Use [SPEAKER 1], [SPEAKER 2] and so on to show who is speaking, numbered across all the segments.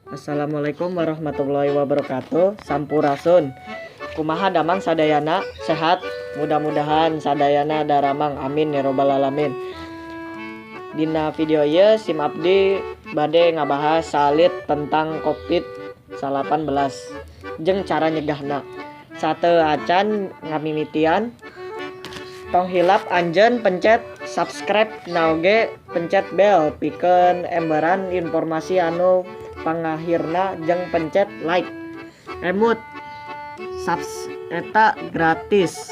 [SPEAKER 1] Assalamualaikum warahmatullahi wabarakatuh. Sampurasun. Kumaha damang sadayana, sehat? Mudah-mudahan sadayana daramang, amin ya robbal alamin. Dina video ieu sim abdi bade ngabahas salit tentang COVID-19 jeung cara nyegahna. Sateu acan ngamimitian, tong hilap anjeun pencet subscribe naoge pencet bel pikeun emberan informasi anu pangahirna jeung pencet like. Emut subs eta gratis.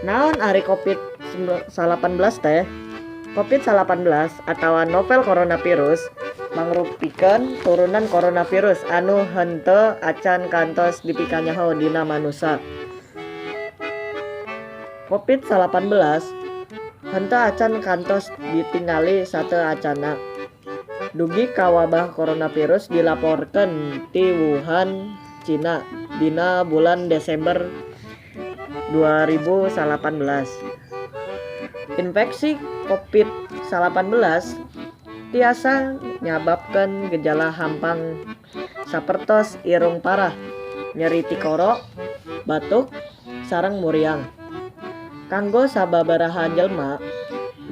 [SPEAKER 1] Naon ari COVID-19 teh? COVID-19 atawa novel coronavirus mangrupikeun turunan coronavirus anu henteu acan kantos dipikanyaho dina manusa. COVID-19 henteu acan kantos ditingali sateu acana. Dugi ka wabah coronavirus dilaporkeun ti Wuhan, Cina dina bulan Desember 2018. Infeksi COVID-19 tiasa nyababkeun gejala hampang sapertos irung parah, nyeri tikoro, batuk, sareng muriang. Kanggo sababaraha jelema,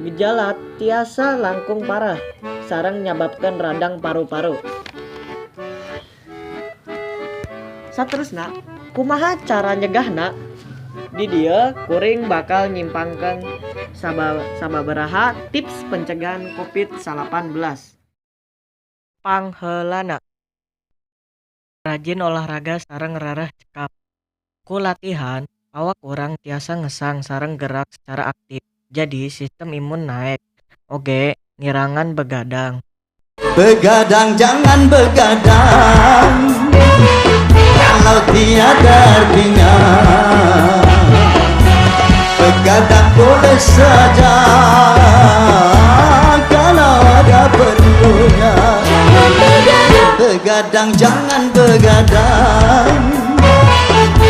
[SPEAKER 1] gejala tiasa langkung parah sareng nyababkeun radang paru-paru. Saterusna, kumaha cara nyegahna? Di dieu kuring bakal nyimpangkeun sababaraha tips pencegahan COVID-19. Pangheulana, rajin olahraga sareng rareh cekap. Ku latihan, awak urang tiasa ngesang sareng gerak secara aktif, jadi sistem imun naek. Oge ngirangan begadang.
[SPEAKER 2] Begadang jangan begadang, kalau tiada artinya. Begadang boleh saja, kalau ada perlunya. Begadang jangan begadang,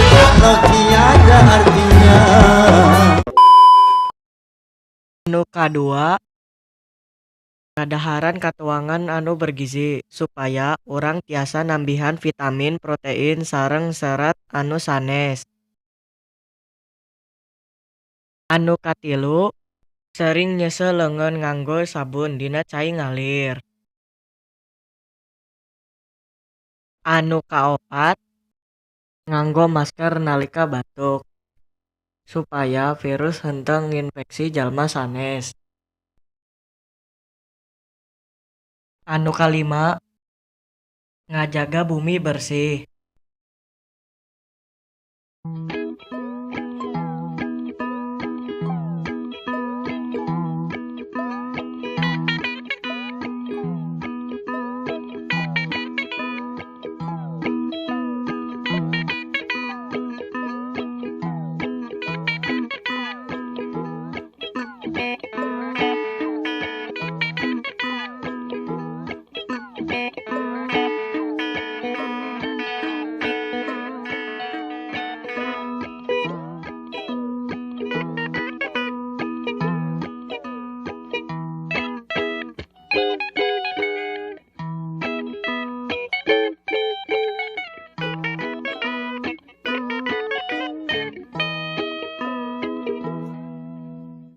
[SPEAKER 2] kalau tiada artinya.
[SPEAKER 1] Anu kadua, kadaharan katuangan anu bergizi supaya urang tiasa nambihan vitamin, protein, sareng serat anu sanes. Anu katilu, sering nyeuseuh leungeun nganggo sabun dina cai ngalir. Anu kaopat, nganggo masker nalika batuk supaya virus henteu nginfeksi jalma sanes. Anu kalima, ngajaga bumi bersih.